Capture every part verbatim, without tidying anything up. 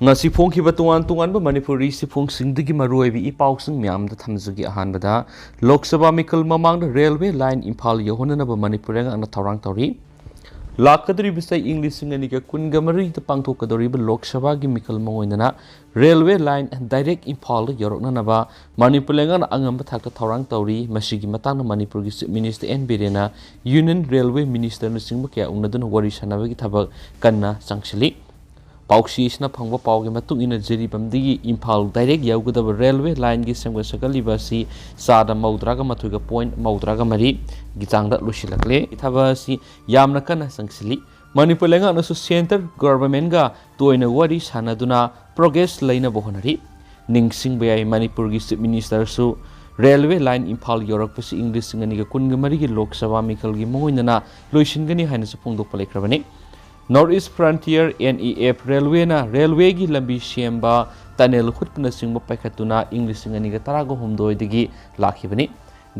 ꯉꯁꯤ ꯐꯣꯡꯈꯤꯕ ꯇꯣꯉꯥꯟ ꯇꯣꯉꯥꯟꯕ ꯃꯅꯤꯄꯨꯔꯤ ꯁꯤꯐꯣꯡꯁꯤꯡꯗꯒꯤ ꯃꯔꯨꯑꯣꯏꯕ ꯏ ꯄꯥꯎꯁꯤꯡ ꯃꯌꯥꯝꯗ ꯊꯝꯖꯒꯦ꯫ ꯑꯍꯥꯟꯕꯗ, ꯂꯣꯛ ꯁꯚꯥ ꯃꯤꯈꯜ ꯃꯃꯥꯡꯗ ꯔꯦꯜꯋꯦ ꯂꯥꯏꯟ ꯏꯝꯐꯥꯜ ꯌꯧꯍꯟꯅꯅꯕ ꯃꯅꯤꯄꯨꯔ ꯂꯩꯉꯥꯛꯅ ꯊꯧꯔꯥꯡ ꯇꯧꯔꯤ꯫ ꯂꯥꯛꯀꯗꯧꯔꯤꯕ ꯆꯍꯤ ꯏꯪ ꯂꯤꯁꯤꯡ ꯑꯅꯤꯒ ꯀꯨꯟꯒ ꯃꯔꯤꯗ ꯄꯥꯡꯊꯣꯛꯀꯗꯧꯔꯤꯕ ꯂꯣꯛ ꯁꯚꯥꯒꯤ ꯃꯤꯈꯜ ꯃꯉꯣꯏꯗꯅ ꯔꯦꯜꯋꯦ ꯂꯥꯏꯟ ꯗꯥꯏꯔꯦꯛ ꯏꯝꯐꯥꯜꯗ ꯌꯧꯔꯛꯅꯅꯕ ꯃꯅꯤꯄꯨꯔ ꯂꯩꯉꯥꯛꯅ ꯑꯉꯝꯕ ꯊꯥꯛꯇ ꯊꯧꯔꯥꯡ ꯇꯧꯔꯤ꯫ ꯃꯁꯤꯒꯤ ꯃꯇꯥꯡꯗ ꯃꯅꯤꯄꯨꯔꯒꯤ ꯆꯤꯐ ꯃꯤꯅꯤꯁꯇꯔ ꯑꯦꯟ ꯕꯤꯔꯦꯟꯅ ꯌꯨꯅꯤꯌꯟ ꯔꯦꯜꯋꯦ ꯃꯤꯅꯤꯁꯇꯔꯅꯆꯤꯡꯕ ꯀꯌꯥ ꯎꯅꯗꯨꯅ ꯋꯥꯔꯤ ꯁꯥꯟꯅꯕꯒꯤ ꯊꯕꯛ ꯀꯟꯅ ꯆꯪꯁꯤꯜꯂꯤ꯫ ꯄꯥꯎꯆꯦ ꯑꯁꯤꯅ ꯐꯪꯕ ꯄꯥꯎꯒꯤ ꯃꯇꯨꯡ ꯏꯟꯅ ꯖꯤꯔꯤꯕꯥꯝꯗꯒꯤ ꯏꯝꯐꯥꯜ ꯗꯥꯏꯔꯦꯛ ꯌꯧꯒꯗꯕ ꯔꯦꯜꯋꯦ ꯂꯥꯏꯟꯒꯤ ꯁꯦꯝꯒꯠ ꯁꯥꯒꯠꯂꯤꯕ ꯑꯁꯤ ꯆꯥꯗ ꯃꯧꯗ꯭ꯔꯥꯒ ꯃꯥꯊꯣꯏꯒ ꯄꯣꯏꯟ ꯃꯧꯗ꯭ꯔꯥꯒ ꯃꯔꯤꯒꯤ ꯆꯥꯡꯗ ꯂꯣꯏꯁꯤꯜꯂꯛꯂꯦ꯫ ꯊꯕꯛ ꯑꯁꯤ ꯌꯥꯝꯅ ꯀꯟꯅ ꯆꯪꯁꯤꯜꯂꯤ꯫ ꯃꯅꯤꯄꯨꯔ ꯂꯩꯉꯥꯛꯅꯁꯨ ꯁꯦꯟꯇꯔ ꯒꯚꯔꯟꯃꯦꯟꯠꯒ ꯇꯣꯏꯅ ꯋꯥꯔꯤ ꯁꯥꯟꯅꯗꯨꯅ ꯄ꯭ꯔꯣꯒ꯭ꯔꯦꯁ ꯂꯩꯅꯕ ꯍꯣꯠꯅꯔꯤ꯫ ꯅꯤꯡꯁꯤꯡꯕ ꯌꯥꯏ, ꯃꯅꯤꯄꯨꯔꯒꯤ ꯆꯤꯐ ꯃꯤꯅꯤꯁꯇꯔꯁꯨ ꯔꯦꯜꯋꯦ ꯂꯥꯏꯟ ꯏꯝꯐꯥꯜ ꯌꯧꯔꯛꯄꯁꯤ ꯏꯪ ꯂꯤꯁꯤꯡ ꯑꯅꯤꯒ ꯀꯨꯟꯒ ꯃꯔꯤꯒꯤ ꯂꯣꯛ ꯁꯚꯥ ꯃꯤꯈꯜꯒꯤ ꯃꯉꯣꯏꯅꯅ ꯂꯣꯏꯁꯤꯟꯒꯅꯤ ꯍꯥꯏꯅꯁꯨ ꯐꯣꯡꯗꯣꯛꯄ ꯂꯩꯈ꯭ꯔꯕꯅꯤ꯫ North east frontier, N E F, ꯔꯦꯜꯋꯦꯅ ꯔꯦꯜꯋꯦꯒꯤ ꯂꯝꯕꯤ ꯁꯦꯝꯕ, ꯇꯅꯦꯜ ꯍꯨꯠꯄꯅꯆꯤꯡꯕ ꯄꯥꯏꯈꯠꯇꯨꯅ ꯏꯪ ꯂꯤꯁꯤꯡ ꯑꯅꯤꯒ ꯇꯔꯥꯒ ꯍꯨꯝꯗꯣꯏꯗꯒꯤ ꯂꯥꯛꯈꯤꯕꯅꯤ꯫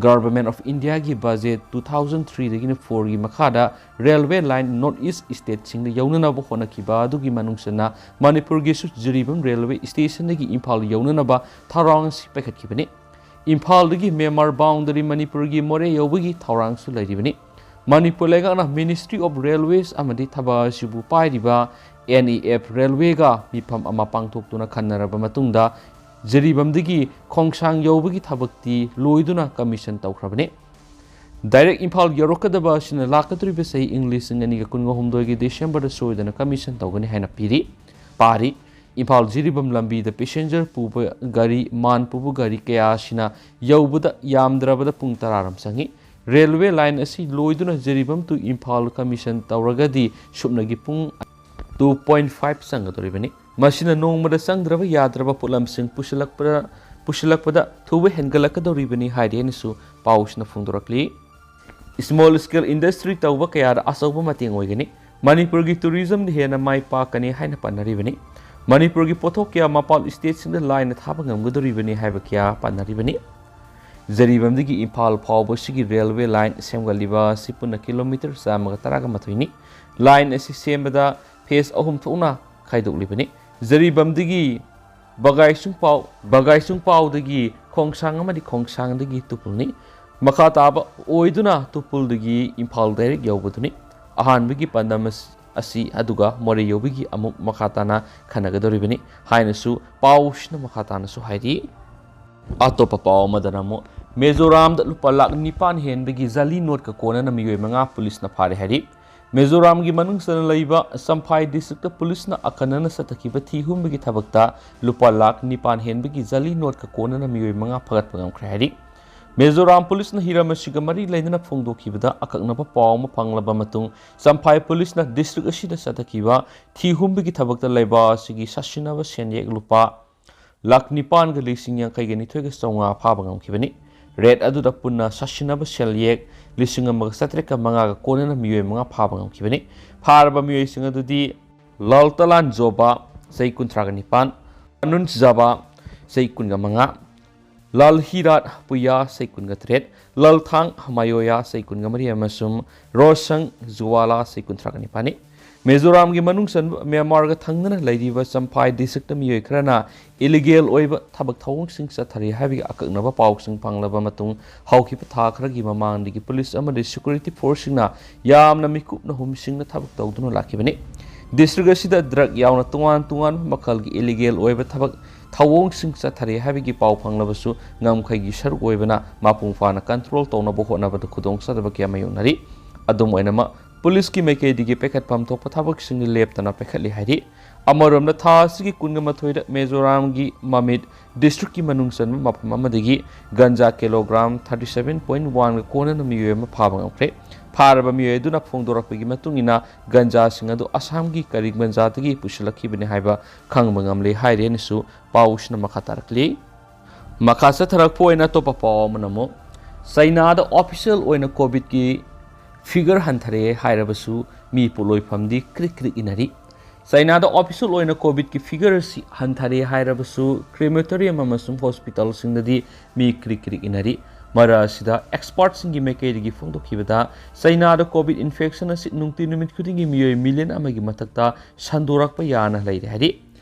ꯒꯚꯔꯟꯃꯦꯟꯠ ꯑꯣꯐ ꯏꯟꯗꯤꯌꯥꯒꯤ ꯕꯖꯦꯠ ꯇꯨ ꯊꯥꯎꯖꯟ ꯊ꯭ꯔꯤꯗꯒꯤꯅ ꯐꯣꯔꯒꯤ ꯃꯈꯥꯗ ꯔꯦꯜꯋꯦ ꯂꯥꯏꯟ ꯅꯣꯔꯠ ꯏꯁ ꯁ꯭ꯇꯦꯠꯁꯤꯡꯗ ꯌꯧꯅꯅꯕ ꯍꯣꯠꯅꯈꯤꯕ ꯑꯗꯨꯒꯤ ꯃꯅꯨꯡ ꯆꯟꯅ ꯃꯅꯤꯄꯨꯔꯒꯤꯁꯨ ꯖꯤꯔꯤꯕꯥꯝ ꯔꯦꯜꯋꯦ ꯁ꯭ꯇꯦꯁꯟꯗꯒꯤ ꯏꯝꯐꯥꯜ ꯌꯧꯅꯅꯕ ꯊꯧꯔꯥꯡ ꯑꯁꯤ ꯄꯥꯏꯈꯠꯈꯤꯕꯅꯤ꯫ ꯏꯝꯐꯥꯜꯗꯒꯤ ꯃ꯭ꯌꯥꯟꯃꯥꯔ ꯕꯥꯎꯟꯗꯔꯤ ꯃꯅꯤꯄꯨꯔꯒꯤ ꯃꯣꯔꯦ ꯌꯧꯕꯒꯤ ꯊꯧꯔꯥꯡꯁꯨ ꯂꯩꯔꯤꯕꯅꯤ꯫ ꯃꯅꯤꯄꯨꯔ ꯂꯩꯉꯥꯛꯅ ꯃꯤꯅꯤꯁꯇ꯭ꯔꯤ ꯑꯣꯐ ꯔꯦꯜꯋꯦꯁ ꯑꯃꯗꯤ ꯊꯕꯛ ꯑꯁꯤꯕꯨ ꯄꯥꯏꯔꯤꯕ ꯑꯦꯟ ꯏ ꯑꯦꯐ ꯔꯦꯜꯋꯦꯒ ꯃꯤꯐꯝ ꯑꯃ ꯄꯥꯡꯊꯣꯛꯇꯨꯅ ꯈꯟꯅꯔꯕ ꯃꯇꯨꯡꯗ ꯖꯤꯔꯤꯕꯥꯝꯗꯒꯤ ꯈꯣꯡꯁꯥꯡ ꯌꯧꯕꯒꯤ ꯊꯕꯛꯇꯤ ꯂꯣꯏꯗꯨꯅ ꯀꯃꯤꯁꯟ ꯇꯧꯈ꯭ꯔꯕꯅꯤ꯫ ꯗꯥꯏꯔꯦꯛ ꯏꯝꯐꯥꯜ ꯌꯧꯔꯛꯀꯗꯕ ꯑꯁꯤꯅ ꯂꯥꯛꯀꯗꯧꯔꯤꯕ ꯆꯍꯤ ꯏꯪ ꯂꯤꯁꯤꯡ ꯑꯅꯤꯒ ꯀꯨꯟꯒ ꯍꯨꯝꯗꯣꯏꯒꯤ ꯗꯤꯁꯦꯝꯕꯔꯗ ꯁꯣꯏꯗꯅ ꯀꯃꯤꯁꯟ ꯇꯧꯒꯅꯤ ꯍꯥꯏꯅ ꯄꯤꯔꯤ꯫ ꯄꯥꯔꯤ꯫ ꯏꯝꯐꯥꯜ ꯖꯤꯔꯤꯕꯥꯝ ꯂꯝꯕꯤꯗ ꯄꯦꯁꯦꯟꯖꯔ ꯄꯨꯕ ꯒꯥꯔꯤ, ꯃꯥꯟ ꯄꯨꯕ ꯒꯥꯔꯤ ꯀꯌꯥ ꯑꯁꯤꯅ ꯌꯧꯕꯗ ꯌꯥꯝꯗ꯭ꯔꯕꯗ ꯄꯨꯡ ꯇꯔꯥꯔꯣꯝ ꯆꯪꯏ꯫ ꯔꯦꯜꯋꯦ ꯂꯥꯏꯟ ꯑꯁꯤ ꯂꯣꯏꯗꯨꯅ ꯖꯤꯔꯤꯕꯥꯝ ꯇꯨ ꯏꯝꯐꯥꯜ ꯀꯃꯤꯁꯟ ꯇꯧꯔꯒꯗꯤ ꯁꯨꯞꯅꯒꯤ ꯄꯨꯡ ꯇꯨ ꯄꯣꯏꯟ ꯐꯥꯏꯚ ꯆꯪꯒꯗꯧꯔꯤꯕꯅꯤ꯫ ꯃꯁꯤꯅ ꯅꯣꯡꯃꯗ ꯆꯪꯗ꯭ꯔꯕ ꯌꯥꯗ꯭ꯔꯕ ꯄꯣꯠꯂꯝꯁꯤꯡ ꯄꯨꯁꯤꯜꯂꯛꯄꯗ, ꯄꯨꯁꯤꯜꯂꯛꯄꯗ ꯊꯨꯕ ꯍꯦꯟꯒꯠꯂꯛꯀꯗꯧꯔꯤꯕꯅꯤ ꯍꯥꯏꯔꯤ ꯍꯥꯏꯅꯁꯨ ꯄꯥꯎꯁꯤꯅ ꯐꯣꯡꯗꯣꯔꯛꯂꯤ꯫ ꯁ꯭ꯃꯣꯜ ꯁ꯭ꯀꯦꯜ ꯏꯟꯗꯁꯇ꯭ꯔꯤ ꯇꯧꯕ ꯀꯌꯥꯗ ꯑꯆꯧꯕ ꯃꯇꯦꯡ ꯑꯣꯏꯒꯅꯤ꯫ ꯃꯅꯤꯄꯨꯔꯒꯤ ꯇꯨꯔꯤꯖꯝꯗ ꯍꯦꯟꯅ ꯃꯥꯏ ꯄꯥꯛꯀꯅꯤ ꯍꯥꯏꯅ ꯄꯟꯅꯔꯤꯕꯅꯤ꯫ ꯃꯅꯤꯄꯨꯔꯒꯤ ꯄꯣꯠꯊꯣꯛ ꯀꯌꯥ ꯃꯄꯥꯟ ꯁ꯭ꯇꯦꯠꯁꯤꯡꯗ ꯂꯥꯏꯅ ꯊꯥꯕ ꯉꯝꯒꯗꯧꯔꯤꯕꯅꯤ ꯍꯥꯏꯕ ꯀꯌꯥ ꯄꯟꯅꯔꯤꯕꯅꯤ꯫ ꯖꯤꯔꯤꯕꯥꯝꯗꯒꯤ ꯏꯝꯐꯥꯜ ꯐꯥꯎꯕ ꯁꯤꯒꯤ ꯔꯦꯜꯋꯦ ꯂꯥꯏꯟ ꯁꯦꯝꯒꯠꯂꯤꯕ ꯑꯁꯤ ꯄꯨꯟꯅ ꯀꯤꯂꯣꯃꯤꯇꯔ ꯆꯥꯝꯃꯒ ꯇꯔꯥꯒ ꯃꯥꯊꯣꯏꯅꯤ꯫ ꯂꯥꯏꯟ ꯑꯁꯤ ꯁꯦꯝꯕꯗ ꯐꯦꯖ ꯑꯍꯨꯝ ꯊꯣꯛꯅ ꯈꯥꯏꯗꯣꯛꯂꯤꯕꯅꯤ꯫ ꯖꯔꯤꯕꯝꯗꯒꯤ ꯕꯒꯥꯏꯁꯨꯡꯄꯥꯎ, ꯕꯒꯥꯏꯁꯨꯡꯄꯥꯎꯗꯒꯤ ꯈꯣꯡꯁꯥꯡ ꯑꯃꯗꯤ ꯈꯣꯡꯁꯥꯡꯗꯒꯤ ꯇꯨꯄꯨꯜꯅꯤ꯫ ꯃꯈꯥ ꯇꯥꯕ ꯑꯣꯏꯗꯨꯅ ꯇꯨꯄꯨꯜꯗꯒꯤ ꯏꯝꯐꯥꯜ ꯗꯥꯏꯔꯦꯛ ꯌꯧꯕꯗꯨꯅꯤ꯫ ꯑꯍꯥꯟꯕꯒꯤ ꯄꯥꯟꯗꯝ ꯑꯁ-, ꯑꯁꯤ ꯑꯗꯨꯒ ꯃꯣꯔꯦ ꯌꯧꯕꯒꯤ ꯑꯃꯨꯛ ꯃꯈꯥ ꯇꯥꯅ ꯈꯟꯅꯒꯗꯧꯔꯤꯕꯅꯤ ꯍꯥꯏꯅꯁꯨ ꯄꯥꯎꯁꯤꯅ ꯃꯈꯥ ꯇꯥꯅꯁꯨ ꯍꯥꯏꯔꯤ꯫ ꯑꯇꯣꯞꯄ ꯄꯥꯎ ꯑꯃꯗꯅ ꯑꯃꯨꯛ ꯃꯤꯖꯣꯔꯥꯝꯗ ꯂꯨꯄꯥ ꯂꯥꯈ ꯅꯤꯄꯥꯟ ꯍꯦꯟꯕꯒꯤ ꯖꯥꯂꯤ ꯅꯣꯠꯀ ꯀꯣꯟꯅꯅ ꯃꯤꯑꯣꯏ ꯃꯉꯥ ꯄꯨꯂꯤꯁꯅ ꯐꯥꯔꯦ ꯍꯥꯏꯔꯤ꯫ ꯃꯤꯖꯣꯔꯥꯝꯒꯤ ꯃꯅꯨꯡ ꯆꯟꯅ ꯂꯩꯕ ꯆꯝꯐꯥꯏ ꯗꯤꯁꯇ꯭ꯔꯤꯛꯇ ꯄꯨꯂꯤꯁꯅ ꯑꯈꯟꯅꯅ ꯆꯠꯊꯈꯤꯕ ꯊꯤ ꯍꯨꯝꯕꯒꯤ ꯊꯕꯛꯇ ꯂꯨꯄꯥ ꯂꯥꯈ ꯅꯤꯄꯥꯟ ꯍꯦꯟꯕꯒꯤ ꯖꯥꯂꯤ ꯅꯣꯠꯀ ꯀꯣꯟꯅꯅ ꯃꯤꯑꯣꯏ ꯃꯉꯥ ꯐꯥꯒꯠꯄ ꯉꯝꯈ꯭ꯔꯦ ꯍꯥꯏꯔꯤ꯫ ꯃꯤꯖꯣꯔꯥꯝ ꯄꯨꯂꯤꯁꯅ ꯍꯤꯔꯝ ꯑꯁꯤꯒ ꯃꯔꯤ ꯂꯩꯅꯅ ꯐꯣꯡꯗꯣꯛꯈꯤꯕꯗ ꯑꯀꯛꯅꯕ ꯄꯥꯎ ꯑꯃ ꯐꯪꯂꯕ ꯃꯇꯨꯡ ꯆꯝꯐꯥꯏ ꯄꯨꯂꯤꯁꯅ ꯗꯤꯁꯇ꯭ꯔꯤꯛ ꯑꯁꯤꯗ ꯆꯠꯊꯈꯤꯕ ꯊꯤ ꯍꯨꯝꯕꯒꯤ ꯊꯕꯛꯇ ꯂꯩꯕꯥꯛ ꯑꯁꯤꯒꯤ ꯁꯥꯁꯤꯟꯅꯕ ꯁꯦꯟꯌꯦꯛ ꯂꯨꯄꯥ ꯂꯥꯈ ꯅꯤꯄꯥꯟꯒ ꯂꯤꯁꯤꯡ ꯌꯥꯡꯈꯩꯒ ꯅꯤꯊꯣꯏꯒ ꯆꯥꯝꯃꯉꯥ ꯐꯥꯕ ꯉꯝꯈꯤꯕꯅꯤ꯫ ꯔꯦꯗ ꯑꯗꯨꯗ ꯄꯨꯟꯅ ꯁꯥꯁꯤꯟꯅꯕ ꯁꯦꯜꯌꯦꯛ ꯂꯤꯁꯤꯡ ꯑꯃꯒ ꯆꯥꯇ꯭ꯔꯦꯠꯀ ꯃꯉꯥꯒ ꯀꯣꯟꯅꯅ ꯃꯤꯑꯣꯏ ꯃꯉꯥ ꯐꯥꯕ ꯉꯝꯈꯤꯕꯅꯤ꯫ ꯐꯥꯔꯕ ꯃꯤꯑꯣꯏꯁꯤꯡ ꯑꯗꯨꯗꯤ ꯂꯥꯜꯇꯂꯥꯟ ꯖꯣꯕꯥ, ꯆꯍꯤ ꯀꯨꯟꯊ꯭ꯔꯥꯒ ꯅꯤꯄꯥꯟ, ꯑꯅꯨꯟꯁ ꯖꯥꯕꯥ, ꯆꯍꯤ ꯀꯨꯟꯒ ꯃꯉꯥ, ꯂꯥꯜ ꯍꯤꯔꯥꯠ ꯄꯨꯌꯥ, ꯆꯍꯤ ꯀꯨꯟꯒ ꯇꯔꯦꯠ, ꯂꯥꯜꯊꯥꯡ ꯃꯥꯌꯣꯌꯥ, ꯆꯍꯤ ꯀꯨꯟꯒ ꯃꯔꯤ, ꯑꯃꯁꯨꯡ ꯔꯣꯁꯪ ꯖꯨꯋꯥꯂꯥ, ꯆꯍꯤ ꯀꯨꯟꯊ꯭ꯔꯥꯒ ꯅꯤꯄꯥꯟꯅꯤ꯫ ꯃꯤꯖꯣꯔꯥꯝꯒꯤ ꯃꯅꯨꯡ ꯆꯟꯕ ꯃ꯭ꯌꯥꯟꯃꯥꯔꯒ ꯊꯪꯅꯅ ꯂꯩꯔꯤꯕ ꯆꯝꯐꯥꯏ ꯗꯤꯁꯇ꯭ꯔꯤꯛꯇ ꯃꯤꯑꯣꯏ ꯈꯔꯅ ꯏꯂꯤꯒꯦꯜ ꯑꯣꯏꯕ ꯊꯕꯛ ꯊꯧꯑꯣꯡꯁꯤꯡ ꯆꯠꯊꯔꯤ ꯍꯥꯏꯕꯒꯤ ꯑꯀꯛꯅꯕ ꯄꯥꯎꯁꯤꯡ ꯐꯪꯂꯕ ꯃꯇꯨꯡ, ꯍꯧꯈꯤꯕ ꯊꯥ ꯈꯔꯒꯤ ꯃꯃꯥꯡꯗꯒꯤ ꯄꯨꯂꯤꯁ ꯑꯃꯗꯤ ꯁꯦꯀ꯭ꯌꯨꯔꯤꯇꯤ ꯐꯣꯔꯁꯁꯤꯡꯅ ꯌꯥꯝꯅ ꯃꯤꯀꯨꯞꯅ ꯍꯨꯝꯁꯤꯡꯅ ꯊꯕꯛ ꯇꯧꯗꯨꯅ ꯂꯥꯛꯈꯤꯕꯅꯤ꯫ ꯗꯤꯁꯇ꯭ꯔꯤꯛ ꯑꯁꯤꯗ ꯗ꯭ꯔꯒ ꯌꯥꯎꯅ ꯇꯣꯉꯥꯟ ꯇꯣꯉꯥꯟꯕ ꯃꯈꯜꯒꯤ ꯏꯂꯤꯒꯦꯜ ꯑꯣꯏꯕ ꯊꯕꯛ ꯊꯧꯑꯣꯡꯁꯤꯡ ꯆꯠꯊꯔꯤ ꯍꯥꯏꯕꯒꯤ ꯄꯥꯎ ꯐꯪꯂꯕꯁꯨ, ꯉꯝꯈꯩꯒꯤ ꯁꯔꯨꯛ ꯑꯣꯏꯕꯅ ꯃꯄꯨꯡ ꯐꯥꯅ ꯀꯟꯇ꯭ꯔꯣꯜ ꯇꯧꯅꯕ ꯍꯣꯠꯅꯕꯗ ꯈꯨꯗꯣꯡꯆꯥꯗꯕ ꯀꯌꯥ ꯃꯥꯌꯣꯛꯅꯔꯤ꯫ ꯑꯗꯨꯝ ꯑꯣꯏꯅꯃꯛ, ꯄꯨꯂꯤꯁꯀꯤ ꯃꯥꯏꯀꯩꯗꯒꯤ ꯄꯥꯏꯈꯠꯐꯝ ꯊꯣꯛꯄ ꯊꯕꯛꯁꯤꯡꯗꯤ ꯂꯦꯞꯇꯅ ꯄꯥꯏꯈꯠꯂꯤ ꯍꯥꯏꯔꯤ꯫ ꯑꯃꯔꯣꯝꯗ, ꯊꯥ ꯑꯁꯤꯒꯤ ꯀꯨꯟꯒ ꯃꯥꯊꯣꯏꯗ ꯃꯤꯖꯣꯔꯥꯝꯒꯤ ꯃꯃꯤꯠ ꯗꯤꯁꯇ꯭ꯔꯤꯛꯀꯤ ꯃꯅꯨꯡ ꯆꯟꯕ ꯃꯐꯝ ꯑꯃꯗꯒꯤ ganja kilogram thirty seven point one ꯀꯣꯟꯅꯅ ꯃꯤꯑꯣꯏ ꯑꯃ ꯐꯥꯕ ꯉꯝꯈ꯭ꯔꯦ꯫ ꯐꯥꯔꯕ ꯃꯤꯑꯣꯏ ꯑꯗꯨꯅ ꯐꯣꯡꯗꯣꯔꯛꯄꯒꯤ ꯃꯇꯨꯡ ꯏꯟꯅ, ꯒꯟꯖꯥꯁꯤꯡ ꯑꯗꯨ ꯑꯁꯥꯝꯒꯤ ꯀꯔꯤꯝꯒꯟꯖꯥꯗꯒꯤ ꯄꯨꯁꯤꯜꯂꯛꯈꯤꯕꯅꯤ ꯍꯥꯏꯕ ꯈꯪꯕ ꯉꯝꯂꯦ ꯍꯥꯏꯔꯦꯅꯁꯨ ꯄꯥꯎꯁꯤꯅ ꯃꯈꯥ ꯇꯥꯔꯛꯂꯤ꯫ ꯃꯈꯥ ꯆꯠꯊꯔꯛꯄ ꯑꯣꯏꯅ ꯑꯇꯣꯞꯄ ꯄꯥꯎ ꯑꯃꯅ ꯑꯃꯨꯛ, ꯆꯩꯅꯥꯗ ꯑꯣꯐꯤꯁꯤꯌꯦꯜ ꯑꯣꯏꯅ ꯀꯣꯚꯤꯗꯀꯤ ꯐꯤꯒꯔ ꯍꯟꯊꯔꯛꯑꯦ ꯍꯥꯏꯔꯕꯁꯨ, ꯃꯤ ꯄꯣꯠꯂꯣꯏꯐꯝꯗꯤ ꯀ꯭ꯔꯤꯛ ꯀ꯭ꯔꯤꯛ ꯏꯅꯔꯤ꯫ ꯆꯩꯅꯥꯗ ꯑꯣꯐꯤꯁꯤꯌꯦꯜ ꯑꯣꯏꯅ ꯀꯣꯚꯤꯗꯀꯤ ꯐꯤꯒꯔ ꯑꯁꯤ ꯍꯟꯊꯔꯦ ꯍꯥꯏꯔꯕꯁꯨ, ꯀ꯭ꯔꯦꯃꯦꯇꯣꯔꯤꯌꯝ ꯑꯃꯁꯨꯡ ꯍꯣꯁꯄꯤꯇꯥꯜꯁꯤꯡꯗꯗꯤ ꯃꯤ ꯀ꯭ꯔꯤꯛ ꯀ꯭ꯔꯤꯛ ꯏꯅꯔꯤ꯫ ꯃꯔꯛ ꯑꯁꯤꯗ, ꯑꯦꯛꯁꯄꯥꯔꯠꯁꯤꯡꯒꯤ ꯃꯥꯏꯀꯩꯗꯒꯤ ꯐꯣꯡꯗꯣꯛꯈꯤꯕꯗ, ꯆꯩꯅꯥꯗ ꯀꯣꯚꯤꯗ ꯏꯟꯐꯦꯛꯁꯟ ꯑꯁꯤ ꯅꯨꯡꯇꯤ ꯅꯨꯃꯤꯠ ꯈꯨꯗꯤꯡꯒꯤ ꯃꯤꯑꯣꯏ ꯃꯤꯂꯤꯌꯟ ꯑꯃꯒꯤ ꯃꯊꯛꯇ ꯁꯟꯗꯣꯔꯛꯄ ꯌꯥꯅ ꯂꯩꯔꯦ ꯍꯥꯏꯔꯤ꯫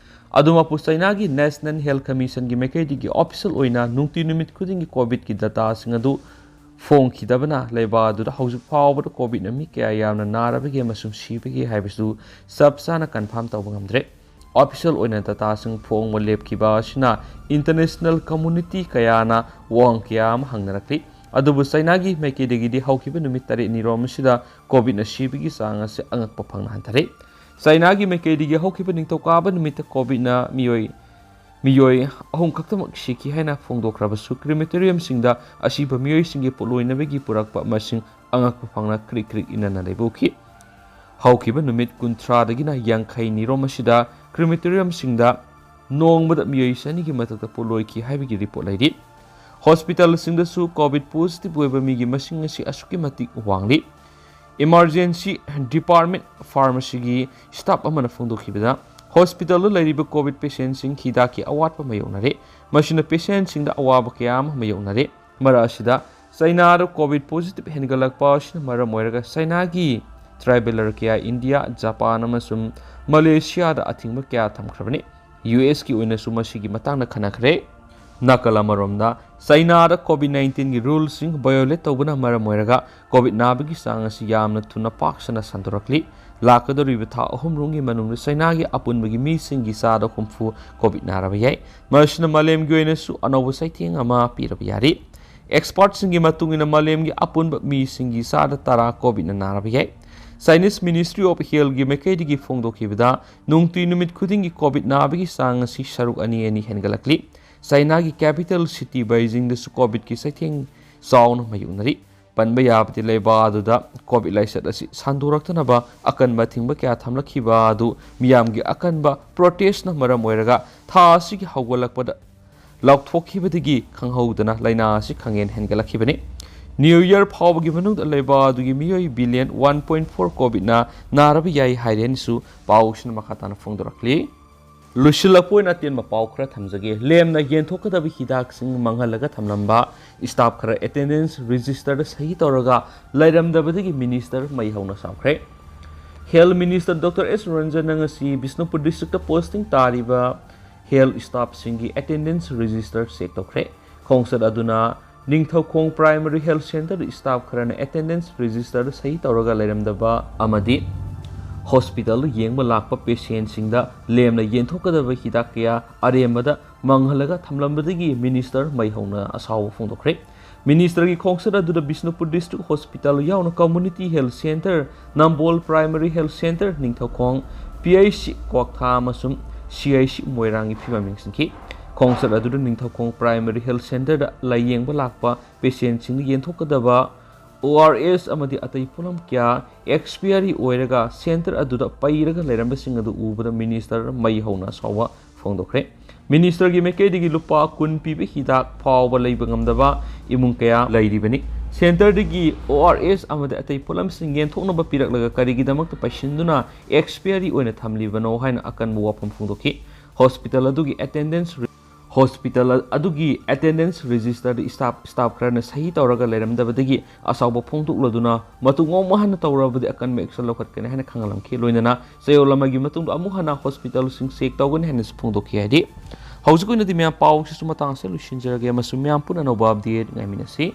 ꯑꯗꯨꯃꯛꯄꯨ, ꯆꯩꯅꯥꯒꯤ National Health Commission ꯒꯤ ꯃꯥꯏꯀꯩꯗꯒꯤ official ꯑꯣꯏꯅ ꯅꯨꯡꯇꯤ ꯅꯨꯃꯤꯠ ꯈꯨꯗꯤꯡꯒꯤ COVID ꯀꯤ data ꯁꯤꯡ ꯑꯗꯨ ꯐꯣꯡꯈꯤꯗꯕꯅ ꯂꯩꯕꯥꯛ ꯑꯗꯨꯗ ꯍꯧꯖꯤꯛ ꯐꯥꯎꯕꯗ COVID ꯅ ꯃꯤ ꯀꯌꯥ ꯌꯥꯝꯅ ꯅꯥꯔꯕꯒꯦ ꯑꯃꯁꯨꯡ ꯁꯤꯕꯒꯦ ꯍꯥꯏꯕꯁꯤꯁꯨ ꯆꯞ ꯆꯥꯅ confirm ꯇꯧꯕ ꯉꯝꯗ꯭ꯔꯦ꯫ Official ꯑꯣꯏꯅ data ꯁꯤꯡ ꯐꯣꯡꯕ ꯂꯦꯞꯈꯤꯕ ꯑꯁꯤꯅ international community ꯀꯌꯥꯅ ꯋꯥꯍꯪ ꯀꯌꯥ ꯑꯃ ꯍꯪꯅꯔꯛꯂꯤ꯫ ꯑꯗꯨꯕꯨ ꯆꯩꯅꯥꯒꯤ ꯃꯥꯏꯀꯩꯗꯒꯤꯗꯤ ꯍꯧꯈꯤꯕ ꯅꯨꯃꯤꯠ ꯇꯔꯦꯠꯅꯤꯔꯣꯝ ꯑꯁꯤꯗ COVID ꯅ ꯁꯤꯕꯒꯤ ꯆꯥꯡ ꯑꯁꯤ ꯑꯉꯛꯄ ꯐꯪꯅ ꯍꯟꯊꯔꯦ꯫ ꯆꯩꯅꯥꯒꯤ ꯃꯥꯏꯀꯩꯗꯒꯤ ꯍꯧꯈꯤꯕ ꯅꯤꯡꯊꯧꯀꯥꯕ ꯅꯨꯃꯤꯠꯇ COVID ꯅ ꯃꯤꯑꯣꯏ, ꯃꯤꯑꯣꯏ ꯑꯍꯨꯝ ꯈꯛꯇꯃꯛ ꯁꯤꯈꯤ ꯍꯥꯏꯅ ꯐꯣꯡꯗꯣꯛꯈ꯭ꯔꯕꯁꯨ, crematorium ꯁꯤꯡꯗ ꯑꯁꯤꯕ ꯃꯤꯑꯣꯏꯁꯤꯡꯒꯤ ꯄꯣꯠꯂꯣꯏꯅꯕꯒꯤ ꯄꯨꯔꯛꯄ ꯃꯁꯤꯡ ꯑꯉꯛꯄ ꯐꯪꯅ ꯀ꯭ꯔꯤꯛ ꯀ꯭ꯔꯤꯛ ꯏꯅꯅ ꯂꯩꯕ ꯎꯈꯤ꯫ ꯍꯧꯈꯤꯕ ꯅꯨꯃꯤꯠ ꯀꯨꯟꯊ꯭ꯔꯥꯗꯒꯤꯅ ꯌꯥꯡꯈꯩꯅꯤꯔꯣꯝ ꯑꯁꯤꯗ crematorium ꯁꯤꯡꯗ ꯅꯣꯡꯃꯗ ꯃꯤꯑꯣꯏ ꯆꯅꯤꯒꯤ ꯃꯊꯛꯇ ꯄꯣꯠꯂꯣꯏꯈꯤ ꯍꯥꯏꯕꯒꯤ report ꯂꯩꯔꯤ꯫ Hospital ꯁꯤꯡꯗꯁꯨ COVID positive ꯑꯣꯏꯕ ꯃꯤꯒꯤ ꯃꯁꯤꯡ ꯑꯁꯤ ꯑꯁꯨꯛꯀꯤ ꯃꯇꯤꯛ ꯋꯥꯡꯂꯤ꯫ Emergency Department Pharmacy ꯒꯤ staff ꯑꯃꯅ ꯐꯣꯡꯗꯣꯛꯈꯤꯕꯗ, hospital ꯗ ꯂꯩꯔꯤꯕ COVID patient ꯁꯤꯡ ꯍꯤꯗꯥꯛꯀꯤ ꯑꯋꯥꯠꯄ ꯃꯥꯌꯣꯛꯅꯔꯦ꯫ ꯃꯁꯤꯅ patient ꯁꯤꯡꯗ ꯑꯋꯥꯕ ꯀꯌꯥ ꯑꯃ ꯃꯥꯌꯣꯛꯅꯔꯦ꯫ ꯃꯔꯛ ꯑꯁꯤꯗ ꯆꯩꯅꯥꯗ COVID positive ꯍꯦꯟꯒꯠꯂꯛꯄ ꯑꯁꯤꯅ ꯃꯔꯝ ꯑꯣꯏꯔꯒ ꯆꯩꯅꯥꯒꯤ traveller ꯀꯌꯥ ꯏꯟꯗꯤꯌꯥ, ꯖꯄꯥꯟ ꯑꯃꯁꯨꯡ ꯃꯂꯦꯁꯤꯌꯥꯗ ꯑꯊꯤꯡꯕ ꯀꯌꯥ ꯊꯝꯈ꯭ꯔꯕꯅꯤ꯫ ꯌꯨ ꯑꯦꯁ ꯀꯤ ꯑꯣꯏꯅꯁꯨ ꯃꯁꯤꯒꯤ ꯃꯇꯥꯡꯗ ꯈꯟꯅꯈ꯭ꯔꯦ꯫ ꯅꯥꯀꯜ ꯑꯃꯔꯣꯝꯗ, ꯆꯩꯅꯥꯗ COVID nineteen ꯒꯤ rule ꯁꯤꯡ violate ꯇꯧꯕꯅ ꯃꯔꯝ ꯑꯣꯏꯔꯒ COVID ꯅꯥꯕꯒꯤ ꯆꯥꯡ ꯑꯁꯤ ꯌꯥꯝꯅ ꯊꯨꯅ ꯄꯥꯛ ꯁꯟꯅ ꯁꯟꯗꯣꯔꯛꯂꯤ꯫ ꯂꯥꯛꯀꯗꯧꯔꯤꯕ ꯊꯥ ꯑꯍꯨꯝ ꯔꯣꯝꯒꯤ ꯃꯅꯨꯡꯗ ꯆꯩꯅꯥꯒꯤ ꯑꯄꯨꯟꯕꯒꯤ ꯃꯤꯁꯤꯡꯒꯤ ꯆꯥꯗ ꯍꯨꯝꯐꯨ COVID ꯅꯥꯔꯕ ꯌꯥꯏ꯫ ꯃꯁꯤꯅ ꯃꯥꯂꯦꯝꯒꯤ ꯑꯣꯏꯅꯁꯨ ꯑꯅꯧꯕ ꯆꯩꯊꯦꯡ ꯑꯃ ꯄꯤꯔꯕ ꯌꯥꯔꯤ꯫ Expert ꯁꯤꯡꯒꯤ ꯃꯇꯨꯡ ꯏꯟꯅ, ꯃꯥꯂꯦꯝꯒꯤ ꯑꯄꯨꯟꯕ ꯃꯤꯁꯤꯡꯒꯤ ꯆꯥꯗ ꯇꯔꯥ COVID ꯅ ꯅꯥꯔꯕ ꯌꯥꯏ꯫ Chinese Ministry of Health ꯀꯤ ꯃꯥꯏꯀꯩꯗꯒꯤ ꯐꯣꯡꯗꯣꯛꯈꯤꯕꯗ, ꯅꯨꯡꯇꯤ ꯅꯨꯃꯤꯠ ꯈꯨꯗꯤꯡꯒꯤ COVID ꯅꯥꯕꯒꯤ ꯆꯥꯡ ꯑꯁꯤ ꯁꯔꯨꯛ ꯑꯅꯤ ꯑꯅꯤ ꯍꯦꯟꯒꯠꯂꯛꯂꯤ꯫ ꯆꯩꯅꯥꯒꯤ capital city ꯕꯩꯖꯤꯡꯗꯁꯨ COVID ꯀꯤ ꯆꯩꯊꯦꯡ ꯆꯥꯎꯅ ꯃꯥꯌꯣꯛꯅꯔꯤ꯫ ꯄꯟꯕ ꯌꯥꯕꯗꯤ, ꯂꯩꯕꯥꯛ ꯑꯗꯨꯗ COVID ꯂꯥꯏꯆꯠ ꯑꯁꯤ ꯁꯟꯗꯣꯔꯛꯇꯅꯕ ꯑꯀꯟꯕ ꯑꯊꯤꯡꯕ ꯀꯌꯥ ꯊꯝꯂꯛꯈꯤꯕ ꯑꯗꯨ ꯃꯤꯌꯥꯝꯒꯤ ꯑꯀꯟꯕ protest ꯅ ꯃꯔꯝ ꯑꯣꯏꯔꯒ ꯊꯥ ꯑꯁꯤꯒꯤ ꯍꯧꯒꯠꯂꯛꯄꯗ ꯂꯥꯎꯊꯣꯛꯈꯤꯕꯗꯒꯤ ꯈꯪꯍꯧꯗꯅ ꯂꯥꯏꯅꯥ ꯑꯁꯤ ꯈꯪꯍꯦꯟ ꯍꯦꯟꯒꯠꯂꯛꯈꯤꯕꯅꯤ꯫ New Year ꯐꯥꯎꯕꯒꯤ ꯃꯅꯨꯡꯗ ꯂꯩꯕꯥꯛ ꯑꯗꯨꯒꯤ ꯃꯤꯑꯣꯏ billion one point four COVID ꯅ ꯅꯥꯔꯕ ꯌꯥꯏ ꯍꯥꯏꯔꯦꯅꯁꯨ ꯄꯥꯎꯁꯤꯅ ꯃꯈꯥ ꯇꯥꯅ ꯐꯣꯡꯗꯣꯔꯛꯂꯤ꯫ ꯂꯣꯏꯁꯤꯜꯂꯛꯄ ꯑꯣꯏꯅ ꯑꯇꯦꯟꯕ ꯄꯥꯎ ꯈꯔ ꯊꯝꯖꯒꯦ꯫ ꯂꯦꯝꯅ ꯌꯦꯟꯊꯣꯛꯀꯗꯕ ꯍꯤꯗꯥꯛꯁꯤꯡ ꯃꯥꯡꯍꯜꯂꯒ ꯊꯝꯂꯝꯕ staff ꯈꯔ attendance register ꯗ ꯁꯍꯤ ꯇꯧꯔꯒ ꯂꯩꯔꯝꯗꯕꯗꯒꯤ minister ꯃꯩ ꯍꯧꯅ ꯁꯥꯎꯈ꯭ꯔꯦ꯫ Health Minister Doctor S Ranjana ꯉꯁꯤ ꯕꯤꯁꯅꯨꯄꯨꯔ district ꯇ posting ꯇꯥꯔꯤꯕ health staff ꯁꯤꯡꯒꯤ attendance register check ꯇꯧꯈ꯭ꯔꯦ꯫ ꯈꯣꯡꯆꯠ ꯑꯗꯨꯅ ꯅꯤꯡꯊꯧꯈꯣꯡ Primary Health Center ꯗ staff ꯈꯔꯅ attendance register ꯗ ꯁꯍꯤ ꯇꯧꯔꯒ ꯂꯩꯔꯝꯗꯕ ꯑꯃꯗꯤ hospital ꯗ ꯌꯦꯡꯕ ꯂꯥꯛꯄ patient ꯁꯤꯡꯗ ꯂꯦꯝꯅ ꯌꯦꯟꯊꯣꯛꯀꯗꯕ ꯍꯤꯗꯥꯛ ꯀꯌꯥ ꯑꯔꯦꯝꯕꯗ ꯃꯥꯡꯍꯜꯂꯒ ꯊꯝꯂꯝꯕꯗꯒꯤ minister ꯃꯩ ꯍꯧꯅ ꯑꯁꯥꯎꯕ ꯐꯣꯡꯗꯣꯛꯈ꯭ꯔꯦ꯫ Minister ꯒꯤ ꯈꯣꯡꯆꯠ ꯑꯗꯨꯗ ꯕꯤꯁꯅꯨꯄꯨꯔ district hospital ꯌꯥꯎꯅ community health center, ꯅꯝꯕꯣꯜ Primary Health Center, Ningthoukhong P H C ꯀ꯭ꯋꯥꯛꯊꯥ ꯑꯃꯁꯨꯡ C H C ꯃꯣꯏꯔꯥꯡꯒꯤ ꯐꯤꯕꯝ ꯌꯦꯡꯁꯤꯟꯈꯤ꯫ ꯈꯣꯡꯆꯠ ꯑꯗꯨꯗ ꯅꯤꯡꯊꯧꯈꯣꯡ Primary Health Center ꯗ ꯂꯥꯏꯌꯦꯡꯕ ꯂꯥꯛꯄ patient ꯁꯤꯡꯅ ꯌꯦꯟꯊꯣꯛꯀꯗꯕ O R S ꯑꯃꯗꯤ ꯑꯇꯩ ꯄꯣꯠꯂꯝ ꯀꯌꯥ expiry ꯑꯣꯏꯔꯒ center ꯑꯗꯨꯗ ꯄꯩꯔꯒ ꯂꯩꯔꯝꯕꯁꯤꯡ ꯑꯗꯨ ꯎꯕꯗ minister ꯃꯩ ꯍꯧꯅ ꯑꯁꯥꯎꯕ ꯐꯣꯡꯗꯣꯛꯈ꯭ꯔꯦ꯫ Minister ꯒꯤ ꯃꯥꯏꯀꯩꯗꯒꯤ ꯂꯨꯄꯥ ꯀꯨꯟ ꯄꯤꯕ ꯍꯤꯗꯥꯛ ꯐꯥꯎꯕ ꯂꯩꯕ ꯉꯝꯗꯕ ꯏꯃꯨꯡ ꯀꯌꯥ ꯂꯩꯔꯤꯕꯅꯤ꯫ Center ꯗꯒꯤ O R S ꯑꯃꯗꯤ ꯑꯇꯩ ꯄꯣꯠꯂꯝꯁꯤꯡ ꯌꯦꯟꯊꯣꯛꯅꯕ ꯄꯤꯔꯛꯂꯒ ꯀꯔꯤꯒꯤꯗꯃꯛꯇ ꯄꯩꯁꯤꯟꯗꯨꯅ expiry ꯑꯣꯏꯅ ꯊꯝꯂꯤꯕꯅꯣ ꯍꯥꯏꯅ ꯑꯀꯟꯕ ꯋꯥꯐꯝ ꯐꯣꯡꯗꯣꯛꯈꯤ꯫ Hospital ꯑꯗꯨꯒꯤ attendance re-, hospital ꯑꯗꯨꯒꯤ attendance register ꯗ staff, staff ꯈꯔꯅ ꯁꯍꯤ ꯇꯧꯔꯒ ꯂꯩꯔꯝꯗꯕꯗꯒꯤ ꯑꯁꯥꯎꯕ ꯐꯣꯡꯗꯣꯛꯂꯗꯨꯅ ꯃꯇꯨꯡ ꯑꯃꯨꯛ ꯍꯟꯅ ꯇꯧꯔꯕꯗꯤ ꯑꯀꯟꯕ action ꯂꯧꯈꯠꯀꯅꯤ ꯍꯥꯏꯅ ꯈꯪꯍꯜꯂꯝꯈꯤ꯫ ꯂꯣꯏꯅꯅ ꯆꯌꯣꯜ ꯑꯃꯒꯤ ꯃꯇꯨꯡꯗ ꯑꯃꯨꯛ ꯍꯟꯅ hospital ꯁꯤꯡ check ꯇꯧꯒꯅꯤ ꯍꯥꯏꯅꯁꯨ ꯐꯣꯡꯗꯣꯛꯈꯤ꯫ ꯍꯥꯏꯗꯤ ꯍꯧꯖꯤꯛ ꯑꯣꯏꯅꯗꯤ ꯃꯌꯥꯝ ꯄꯥꯎꯁꯤꯁꯨ ꯃꯇꯥꯡ ꯑꯁꯤꯗ ꯂꯣꯏꯁꯤꯟꯖꯔꯒꯦ ꯑꯃꯁꯨꯡ ꯃꯌꯥꯝ ꯄꯨꯟꯅ ꯑꯅꯧꯕ update ꯉꯥꯏꯃꯤꯟꯅꯁꯤ꯫